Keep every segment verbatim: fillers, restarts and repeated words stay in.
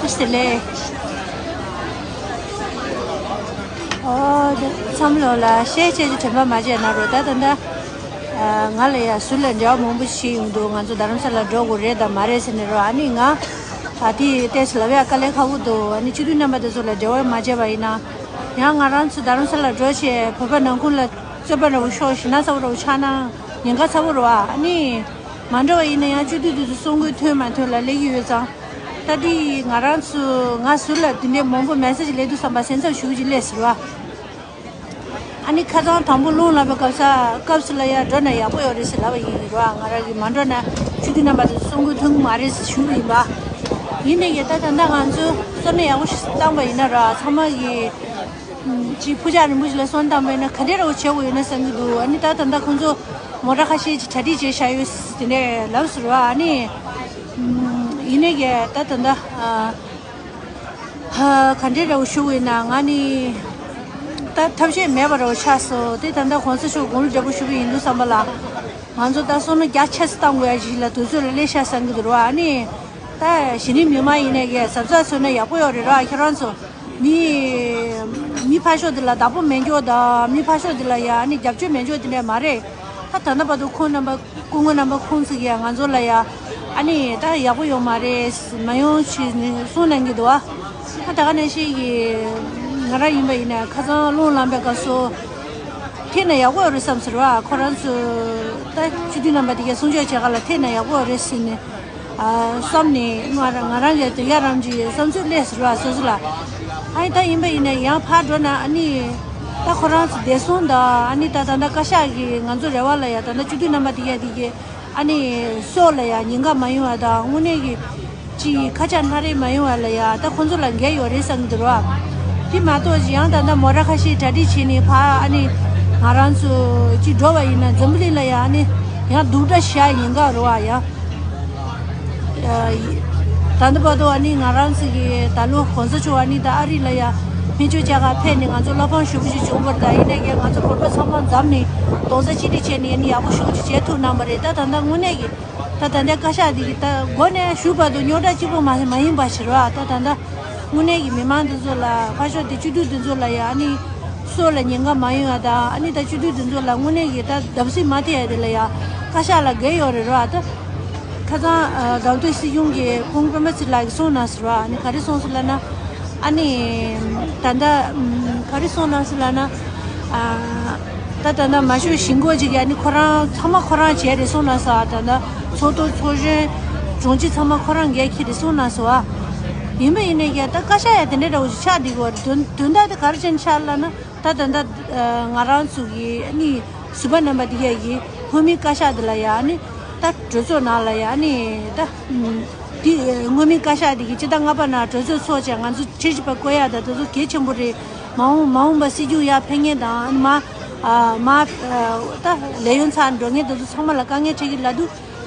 ཟེར་ལེ། ཨོ། འཚམས་ལོ་ལ་ཤེས་བྱེད་ཀྱི་དྲན་པ་མ་བརྗེད་ན་རོ། ད་ད་ད། ང་ལ་ཡ་ཟུར་ལ་འབྲེལ་བ་མང་པོ་ཞིག་ཡོང་འདུག་ང་ཚོ་རྡ་རམ་ས་ལ་འགྲོ་དགོས་རེད་དམ་མ་རེད་ཟེར་ནས་རོ། ཨ་ནི་ང་ཨ་དེ་ལྟས་ལབ་ཡ་དཀའ་ལས་ཁག་པོ་འདུག་ཨ་ནི་སྤྱི་འཐུས་རྣམ་པ་དེ་ཚོ་ལ་འབྲེལ་བ་མ་བྱས་པ་ཡིན་ན། ཡང་ང་རང་ཚོ་རྡ་རམ་ས་ལ་འགྲོ་བྱས་བོད་པ་ནང་ཁུལ་ལ་རྩོད་པ་འདྲ་བོ་ཤོར་ཞེ་ན་ཚ་པོ་འདྲ་བོ་ཆགས་ན་ཉེན་ཁ་ཚ་པོ་རེད་བ། ཨ་ནི་མ་འགྲོ་བ་ཡིན་ན་ཡང་སྤྱི་འཐུས་དེ་ཚོ་གསོད་དགོས་ཐོན་མ་ཐོན་ལ་སླེབས་ཀྱི་ཡོད་ཙང་། ད་དེ་ང་རང་ཚོ་ང་ཟུར་ལ་དེ་འདྲའི་མང་པོ་མེ་སེ་ཇི་སླེབས་འདུག་བསམ་པ་སེམས་འཚབ་ཞུ་གི་སླེབས་ཟེར་བ། ཨ་ནི་ཁ་སང་དང་པོ་རླུང་ལངས་པའི་སྐབས་ས་སྐབས་སུ་ལ་ཡ་འགྲོ་ན་ཡག་པོ་ཡོད་རེད་ཟེར་ལབ་པ་ཡིན་ར། ང་རང་གིས་མ་འགྲོ་ན་སྤྱི་འཐུས་རྣམ་པ་ཚོ་གསོད་དགོས་ཐོན་གི་མ་རེད་ཟེར་ཞུ་གི་ཡིན་པ། ཡིན་ནའི་ད་ད་ལྟ་ང་ཚོ་བསམ་བློ་ཡག་པོ་ཞིག་བཏང་པ་ཡིན་ན་ར། ཚང་མ་གིས་ཅིག་ཕུགས་རྒྱང་རིང་པོ་ཞིག་ལ་བསམ་བློ་བཏང་པ་ཡིན་ན་ག་འདྲས་ར་བྱེད་དགོས་ཡོད་ན་བསམ་གྱི་འདུག་ཨ་ནི་ད་ད་ལྟ་ཁོང་ཚོ་མོ་ཊ་ཁ་ཤས་ཅིག་གྲ་སྒྲིག་བྱས་བཞག་ཡོད་ཟེར་དེ་འདྲས་ལབ་ཟེར་བ། ཨ་ནི་ཡིན་ནའི་ད་ད་ལྟ། ཧ། ག་འདྲས་རེ་བ་ཞུ་དགོས་ན་ང་ནི་ད་ཐབས་ཤེས་མེད་པ་རེ་བ་ཆགས་སོང་། དེ་ད་ལྟ་གོང་ས་མཆོག་དགུང་ལོ་བགྲེས་པོ་ཞུ་གི་ཡིན་འདུག་བསམ་པ་ལ། ང་ཚོ་ད་བསམ་བློ་རྒྱ་ཆེ་ཙམ་བཏང་དགོས་ཡ་ཞིག་ལ་དུས་ཚོད་ལ་སླེབས་ཤག་བསམ་གྱི་འདུག་ར། ཨ་ནི་ད་གཞི་རིམ་མི་མང་ཡིན་ནའི་གས་གཟབ་གཟབ་བཟོས་ན་ཡག་པོ་ཡོད་རེད་ར། ཁྱེད་རང་ཚོ་མི་མི་ཕར་ཕྱོགས་དེ་ལ་བདག་པོ་མེད་འཇོག་དང་མི་ཕར་ཕྱོགས་དེ་ལ་ཡ་ཨ་ནི་རྒྱབ་སྐྱོར་མེད་འཇོག་དེ་འདྲ་མ་རེད། ད་ད་ལྟ་བར་དུ་ཁོང་རྣམ་པ་སྐུ་ངོ་རྣམ་པ་ཁོང་ཚོ་གིས་ང་ཚོ་ལ་ཡ་ཨ་ནི་ད་ཡག་པོ་ཡོང་མ་རེད་མ་ཡོང་ཞེས་ནས་གསུངས་གནང་གི་འདུག་བ། ད་ད་ག་ནང་བཞིན་གྱི་ང་རང་ཡིན་པ་ཡིན་ན་ཁ་སང་རླུང་ལངས་པའི་སྐབས་སུ་ཐེབས་ན་ཡག་པོ་ཡོད་རེད་བསམ་ཟེར་བ། ཁོ་རང་ཚོ་ད་སྤྱི་འཐུས་རྣམ་པ་དེ་གས་གསུང་ཆོས་བྱེད་ག་ལ་ཐེབས་ན་ཡག་པོ་ཡོད་རེད་ཟེར་ནས། ཨ། བསམ་ནས་ང་རང་ང་རང་གི་དེ་ཡ་རང་གི་བསམ་ཚུལ་སླེབས་ཟེར་བ་སོ་སོ་ལ། ཨ་ནི་ད་ཡིན་པ་ཡིན་ན་ཡང་ཕར་འགྲོ་ན་ཨ་ནི་ད་ཁོ་རང་ཚོ་བདེ་སྲུང་དང་ཨ་ནི་ད་ད་ལྟ་བཀའ་ཤག་གིས་ང་ཚོ་རེ་བ་ལ་ཡ་ད་ལྟ་སྤྱི་འཐུས་རྣམ་པ་དེ་གས་དེ་གས་ཨ་ནི་སྲོག་ལ་ཡ་ཉེན་ཁ་མ་ཡོང་བ་དང་དངོས་གནས་ཀྱི་ཅིག་ཁ་ཆག་སྣ་རལ་མ་ཡོང་བ་ལ་ཡ་ད་ཁོ་ཚོ་ལ་འགན་ཡོད་རེད་བསམ་གྱི་འདུག་ར། དེ་མ་གཏོགས་ཅིག་ཡང་ད་ལྟ་མོ་ཊ་ཁ་ཤས་གྲ་སྒྲིག་བྱས་ནས་ཕར་ཨ་ནི་ང་རང་ཚོ་ཅིག་འགྲོ་བ་ཡིན་ན་འཛམ་བུ་གླིང་ལ་ཡ་ཨ་ནི་ཡང་སྡུག་གྲ་ཞིག་ཉེན་ཁ་རེད་བ་ཡ། ད་ལྟ་བར་དུ་ཨ་ནི་ང་རང་ཚོ་གི་ད་ལོ་གོང་ས་མཆོག་ཨ་ནི་ད་ཨ་རི་ལ་ཡ་སྨན་བཅོས་བྱ་ག་ཕེབས་ནས་ང་ཚོ་བློ་ཕམ་ཞེ་པོ་ཞིག་བྱུང་བར་ད་ཡིན་ནའི་ཀྱང་ང་ཚོ་བོད་པ་ཚང་མ་འཛོམས་ནས་རྡོག་རྩ་གཅིག་སྒྲིལ་བྱས་ནས་ཨ་ནི་ཡག་པོ་ཞེ་པོ་ཞིག་བྱེད་ཐུབ་གནང་བ་རེད། ད་ད་ལྟ་དངོས་གནས་ཀྱི་ད་ད་ལྟའི་བཀའ་ཤག་འདི་གི་ད་འགོ་ནས་གཞུག་བར་དུ་རྙོག་དྲ་གཅིག་པོ་མ་མ་ཡིན་པ་ཞིག་རེད་བ། ད་ད་ལྟ་དངོས་གནས་ཀྱི་མི་མང་འདི་ཚོ་ལ་ཕར་ཕྱོགས་དེ་སྤྱི་འཐུས་འདི་ཚོ་ལ་ཡ་ཨ་ནི་སྲོག་ལ་ཉེན་ཁ་མ་ཡོང་ཡ་དང་ཨ་ནི་ད་སྤྱི་འཐུས་འདི་ཚོ་ལ་དངོས་གནས་ཀྱི་ད་བརྡབ་གསིག་མ་ཐེབས་ཡ་དེ་ལ་ཡ་བཀའ་ཤག་ལ་འགན་ཡོད་རེད་ར། ད་ཁ་སང་ཨ་སྒང་སྟེང་སྲིད་གཞུང་གི་ཁོང་སྤེན་པ་ཚེ་རིང་ལགས་ཀྱིས་གསུངས་གནང་ཟེར་བ། ཨ་ནི་ག་རེ་གསུངས་ཟེར་ལབ་ན་ཨ་ནི་ད་ལྟ་ཨམ་ག་རེ་གསུངས་གནང་ཟེར་ལབ་ན་ཨ་ད་ད་ལྟ་མ་ཤོད་ཞིང་འགོ་ཅིག་ཡ་ནི་ཁོ་རང་ཚང་མ་ཁོ་རང་བྱས་རེད་གསུངས་གནང་ཟེར་བ། ད་ལྟ་ཚོགས་གཙོ་ཚོགས་གཞོན་དྲུང་ཆེ་ཚང་མ་ཁོ་རང་འགན་འཁྱེར་རེད་གསུངས་གནང་ཟེར་བ། ཡིན་པ་ཡིན་ནའི་ཀྱང་ད་བཀའ་ཤག་ཡང་དེ་འདྲ་འདྲ་བོ་ཞིག་ཆགས་བསྡད་ཀྱི་ཡོད་རེད། དོན་དོན་དག་དེ་ག་རེ་བྱས་ནས་ཆགས་ལབ་ན་ད་ད་ལྟ་ང་རང་ཚོ་གི་ཨ་ནི་ཟུར་པ་རྣམ་པ་དེ་གས་ཀྱིས་སྔོན་མའི་བཀའ་ཤག་དེ་ལ་ཡ་ཨ་ནི་ད་གྲོས་ཚོགས་ནང་ལ་ཡ་ཨ་ནི་ད་དེ་སྔོན་མའི་བཀའ་ཤག་དེ་གིས་སྤྱི་ཟླ་ལྔ་པ་ནང་གྲོས་ཚོགས་ཚོགས་བྱས་ང་ཚོ་ཁྲིམས་ཞིབ་པ་བསྐོ་ཡག་ད་དེ་ཚོ་གལ་ཆེན་པོ་རེད། མ་འོངས་མ་འོངས་པ་སྲིད་སྐྱོང་ཡར་ཕེབས་མཁན་དང་ཨ་ནི་མ་ཨ་མ་ཨ་ད་ལས་ཡུན་ཚར་འགྲོ་མཁན་དེ་ཚོ་ཚང་མ་ལ་དཀའ་ངལ་འཕྲད་ཀྱི་ལབ་དུས།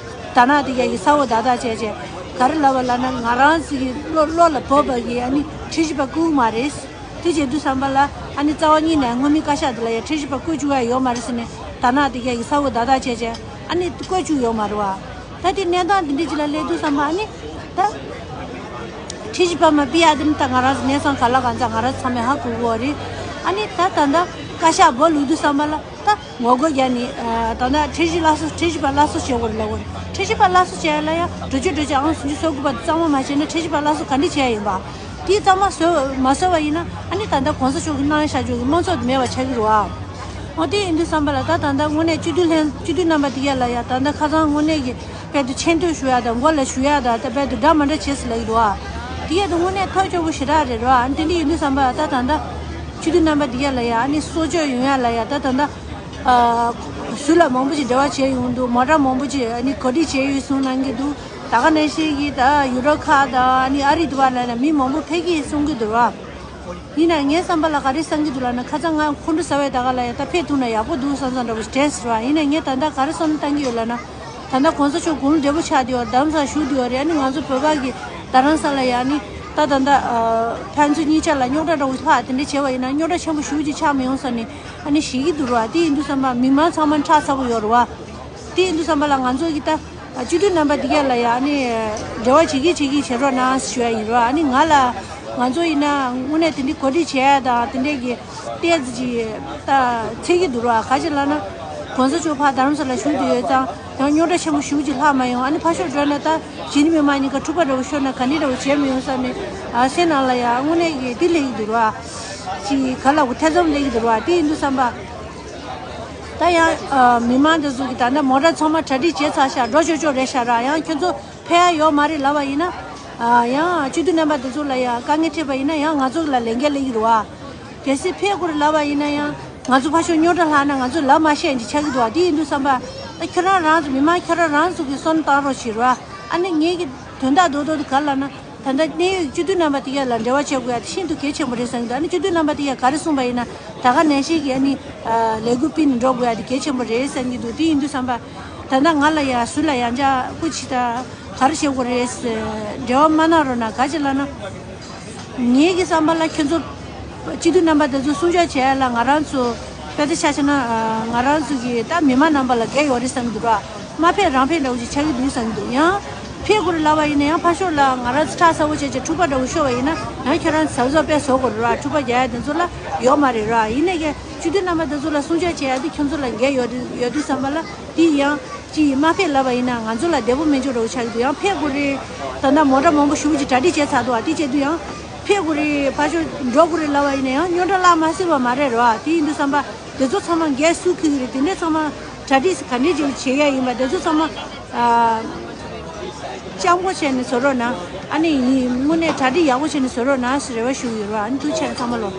ད་ནང་དེ་གས་ཀྱིས་གསལ་བོ་དག་དག་བྱས་བྱས་ག་རེ་ལབ་པ་ལབ་ན་ང་རང་ཚོ་གི་བློ་བློ་ལ་བབས་པ་གི་ཨ་ནི་ཁྲིམས་ཞིབ་པ་བསྐོ་གི་མ་རེད། དེ་བྱེད་དུས་ཙམ་པ་ལ་ཨ་ནི་རྩ་བ་ཉིད་ནས་སྔོན་མའི་བཀའ་ཤག་དེ་ལ་ཡ་ཁྲིམས་ཞིབ་པ་བསྐོ་བཅུག་ཡ་ཡོད་མ་རེད་ཟེར་ནས་ད་ནང་དེ་གས་ཀྱིས་གསལ་བོ་དག་དག་བྱས་བྱས་ཨ་ནི་བསྐོ་བཅུག་ཡོད་མ་རེད་བ། ད་དེ་གནས་སྟངས་འདི་འདྲ་ཅིག་ལ་སླེབས་དུས་ཙམ་པ་ཨ་ནི་ད་ཁྲིམས་ཞིབ་པ་མ་ཕུད་ཡ་དེ་ནི་ད་ང་རང་ཚོ་གནས་ཚང་ག་ལ་གང་ཚ་ང་རང་ཚོ་ཚང་མས་ཧ་གོ་གི་ཡོད་རེད། ཨ་ནི་ད་ད་ལྟ་བཀའ་ཤག་སྒོ་བླུགས་དུས་ཙམ་པ་ལ་ད། ངོ་རྒོལ་རྒྱག་ནི། ཨ་ད་ལྟ་ཁྲིམས་ཞིབ་སླར་གསོ་ཁྲིམས་ཞིབ་པ་སླར་གསོ་བྱེད་དགོས་རེད་ལབ་དགོས་རེད། ཁྲིམས་ཞིབ་པ་སླར་གསོ་བྱེད་ཡ་ལ་ཡ་གྲོས་ཆོད་གྲོས་ཆོད་ཨང་སུམ་ཅུ་སོ་དགུ་པ་གཙང་མ་མ་བྱས་ན་ཁྲིམས་ཞིབ་པ་སླར་གསོ་ག་འདྲ་བྱེད་ཡ་ཡིན་པ། དེ་གཙང་མ་བཟོ་མ་བཟོ་བ་ཡིན་ན་ཨ་ནི་ད་ལྟ་གོང་ས་མཆོག་གིས་གནང་བཞག་ཆོག་གི་དམངས་གཙོ་དེ་མེད་པ་ཆགས་ཀྱི་རེད་བ། འོ་དེ་ཡིན་དུས་ཙམ་པ་ལ་ད་ད་ལྟ་དངོས་གནས་སྤྱི་འཐུས་ལྷན་སྤྱི་འཐུས་རྣམ་པ་དེ་གས་ལ་ཡ་ད་ལྟ་ཁ་སང་དངོས་གནས་ཀྱི་དཔལ་དུ་ཆེ་བསྟོད་ཞུ་ཡ་དང་མགོ་ལ་ཞུ་ཡ་དང་ད་དཔལ་དུ་འདྲ་མ་འདྲ་བྱེད་ཟེར་ལབ་ཀྱི་འདུག་བ། དེ་གས་ད་དངོས་གནས་ཐབས་སྐྱོ་པོ་ཞེ་དྲག་རེད་རེད་བ། ཨ་ནི་དེ་འདྲ་ཡིན་དུས་ཙམ་པ་ལ་ད་ད་ལྟ་སྤྱི་འཐུས་རྣམ་པ་དེ་གས་ལ་ཡ་ཨ་ནི་གསོ་བཅོས་ཡོང་ཡ་ལ་ཡ་ད་ད་ལྟ། ཨ། ཟུར་ལ་མང་པོ་ཅིག་འབྲེལ་བ་བྱས་ཡོང་འདུག་མོ་ཊ་མང་པོ་ཅིག་ཨ་ནི་གོ་སྒྲིག་བྱས་ཡོད་གསུངས་གནང་གི་འདུག་ད་ག་ནང་བཞིན་གྱི་ད་ཡུ་རོབ་ཁག་དང་ཨ་ནི་ཨ་རི་དུ་བ་ལ་ཡང་མི་མང་པོ་ཕེབས་ཀྱི་གསུང་གི་འདུག་ར། ཡིན་ན་ངའི་བསམ་པ་ལ་ག་རེ་བསམ་གྱི་འདུག་ལབ་ན་ཁ་སང་ང་ཁོང་ཁྲོ་ཟ་བའི་ད་ག་ལ་ཡང་ད་ཕེབས་ཐུབ་ན་ཡག་པོ་འདུག་བསམ་བསམ་འདྲ་པོ་དྲན་སོང་ར། ཡིན་ན་ངས་ད་ལྟ་ག་རེ་བསམ་བློ་བཏང་གི་ཡོད་ལབ་ན། ད་ལྟ་གོང་ས་མཆོག་དགུང་ལོ་བགྲེས་པོ་ཆགས་བསྡད་ཡོད་རེད། རྡ་རམ་ས་ལ་བཞུགས་བསྡད་ཡོད་རེད། ཨ་ནི་ང་ཚོ་བོད་པ་གི་རྡ་རམ་ས་ལ་ཡ་ཨ་ནི་ད་ད་ལྟ་ཕན་ཚུན་གཉིས་ཆ་ལ་རྙོག་དྲ་འདྲ་བོ་ལྷག་དེ་འདྲ་བྱས་པ་ཡིན་ན་རྙོག་དྲ་ཆེན་པོ་ཞེ་པོ་ཅིག་ཆགས་མི་ཡོང་བསམ་ནས་ཨ་ནི་ཞུ་གི་འདུག་ར། དེ་ཡིན་དུས་ཙམ་པ་མི་མང་ཚང་མ་ཁྲག་ཚ་པོ་ཡོད་རེད་བ། དེ་ཡིན་དུས་ཙམ་པ་ལ་ང་ཚོ་གི་ད་ སྤྱི་འཐུས་རྣམ་པ་འདི་ག་ལ་ཡ་ཨ་ནི་འབྲེལ་བ་བྱེད་ཀྱི་བྱེད་ཀྱི་བྱེད་རོགས་གནང་ཞུ་ཡ་ཡིན་རོགས། ཨ་ནི་ང་ལ་ང་ཚོ་ཡིན་ན་དངོས་གནས་དེ་འདྲའི་གོ་སྒྲིག་བྱས་ཡ་དང་དེ་འདྲས་ཀྱི་ཏོག་ཙམ་ཅིག་ད་འཚེར་གྱི་འདུག་རོགས། ག་ཅི་ལབ་ན་གོང་ས་མཆོག་ཕར་རྡ་རམ་ས་ལ་བཞུགས་བསྡད་ཡོད་ཙང་ཡང་རྙོག་དྲ་ཆེན་པོ་ཞེ་པོ་ཅིག་ལྷག་མ་ཡོང་། ཨ་ནི་ཕར་ཕྱོགས་འགྲོ་ན་ད་གཞི་ནས་མི་མང་གཉིས་ཀ་འཁྲུག་པ་འདྲ་བོ་ཤོར་ན་ག་འདྲ་འདྲ་བོ་བྱེད་མི་ཡོང་བསམ་ནས་ཨ་སེམས་ནང་ལ་ཡ་དངོས་གནས་ཀྱི་འདི་སླེབས་ཀྱི་འདུག་རོགས། ཅིག་ག་ལབ་དགོས། ཐེ་ཚོམ་སླེབས་ཀྱི་འདུག་རོགས། དེ་ཡིན་དུས་བསམ་པ། ད་ཡང་ཨ་མི་མང་འདི་ཚོ་གིས་ད་ལྟ་མོ་ཊ་ཚང་མ་གྲ་སྒྲིག་བྱས་ཚར་ཤག་འགྲོ་ཆོག་ཆོག་རེད་ཤག་ར། ཡང་ཁྱོད་ཚོ་ཕེབས་ཡ་ཡོད་མ་རེད་ལབ་པ་ཡིན་ན། ཨ་ཡང་སྤྱི་འཐུས་རྣམ་པ་འདི་ཚོ་ལ་ཡང་དཀའ་ངལ་འཕྲད་པ་ཡིན་ན་ཡང་ང་ཚོ་ལ་ལས་འགན་སླེབས་ཀྱི་རེད་བ། གལ་སྲིད་ཕེབས་དགོས་རེད་ལབ་པ་ཡིན་ན་ཡང་ང་ཚོ་ཕར་ཕྱོགས་རྙོག་དྲ་ལྷག་ན་ང་ཚོ་ལབ་མ་ཤེས་ཡ་ཅིག་ཆགས་ཀྱི་འདུག་བ། དེ་ཡིན་དུས་བསམ་པ། ད་ཁྱོད་རང་རང་ཚོ་མི་མང་ཁྱོད་རང་རང་ཚོ་གིས་བསམ་བློ་བཏང་རོགས་བྱེད་རོགས། ཨ་ནི་ངེད་ཀྱི་དོན་དག་རྡོག་རྡོག་དེ་ག་ལབ་ན། ད་ལྟ་གནད་ཡོད་སྤྱི་འཐུས་རྣམ་པ་དེ་ག་ལ་འབྲེལ་བ་བྱེད་དགོས་ཡ་དེ་ཤིན་ཏུ་གལ་ཆེན་པོ་རེད་བསམ་གྱི་འདུག་ཨ་ནི་སྤྱི་འཐུས་རྣམ་པ་དེ་ག་ག་རེ་གསུངས་པ་ཡིན་ན་ད་ག་ནང་བཞིན་གྱི་ཨ་ནི་ཨ་ལས་འགུལ་སྤེལ་ནས་འགྲོ་དགོས་ཡ་དེ་གལ་ཆེན་པོ་རེད་བསམ་གྱི་འདུག་དེ་ཡིན་དུས་བསམ་པ། ད་ལྟ་ང་ལ་ཡ་སུ་ལ་ཡང་ཅག་སྐུ་མཁྱེན་ད་ག་རེ་བྱེད་དགོས་རེད་ཟེར་འབྲེལ་བ་མ་གནང་རོགས་གནང་། ག་ཅི་ལབ་ན། ངེད་ཀྱི་བསམ་པ་ལ་ཁྱོད་ཚོ་སྤྱི་འཐུས་རྣམ་པ་དེ་ཚོ་གསུང་ཆོས་བྱེད་ཡ་ལ་ང་རང་ཚོ་དཔེ་ཆ་ཆ་བཞག་ན་ང་རང་ཚོ་གི་ད་མི་མང་རྣམ་པ་ལ་འགན་ཡོད་རེད་བསམ་གྱི་འདུག་ར། མ་ཕེབས་རང་ཕེབས་འདྲ་བོ་ཅིག་ཆགས་ཀྱི་འདུག་བསམ་གྱི་འདུག་ཡང་ཕེབས་དགོས་རེད་ལབ་པ་ཡིན་ན་ཡང་ཕར་ཕྱོགས་ལ་ང་རང་ཚོ་ཁྲག་ཚ་བོ་བྱས་བྱས་འཁྲུག་པ་འདྲ་བོ་ཤོར་བ་ཡིན་ན་ཡང་ཁྱོད་རང་ཚོ་གཟབ་གཟབ་དཔེ་བཟོ་དགོས་རེད་ར། འཁྲུག་པ་རྒྱག་ཡ་དེ་ཚོ་ལ་ཡོད་མ་རེད་ར། ཡིན་ནའི་གི་སྤྱི་འཐུས་རྣམ་པ་དེ་ཚོ་ལ་གསུང་ཆོས་བྱེད་ཡ་དེ་ཁྱོད་ཚོ་ལ་འགན་ཡོད་ཡོད་དུས་བསམ་པ་ལ་དེ་ཡང་ཅིག་མ་ཕེབས་ལབ་པ་ཡིན་ན་ང་ཚོ་ལ་བདེ་པོ་མེད་ཅོག་འདྲ་བོ་ཆགས་ཀྱི་འདུག་ཡང་ཕེབས་དགོས་རེད། ད་ལྟ་མོ་ཊ་མང་པོ་ཞེ་པོ་ཅིག་གྲ་སྒྲིག་བྱས་ཚར་འདུག་བ། དེ་བྱས་དུས་ཡང་ཕེབས་དགོས་རེད། ཕར་ཕྱོགས་འགྲོ་དགོས་རེད་ལབ་པ་ཡིན་ན་ཡང་རྙོག་དྲ་བརླག་མ་སྲིད་པ་མ་རེད་ར། དེ་ཡིན་དུས་བསམ་པ་དེ་ཚོ་ཚང་མ་འགན་སུས་འཁུར་གྱི་རེད། དེ་འདྲས་ཚང་མ་གྲ་སྒྲིག་ག་འདྲས་ཅིག་བྱེད་ཡ་ཡིན་པ་དེ་ཚོ་ཚང་མ་ཨ་བཅའ་འགོ་བྱས་ནས་བཟོ་རོགས་གནང་། ཨ་ནི་ཡིན་དངོས་གནས་གྲ་སྒྲིག་ཡག་པོ་བྱས་ནས་བཟོ་རོགས་གནང་ཟེར་རེ་བ་ཞུ་གི་ཡོད་ར། ཨ་ནི་ཐུགས་རྗེ་ཆེ་ཚང་མ་ལོ།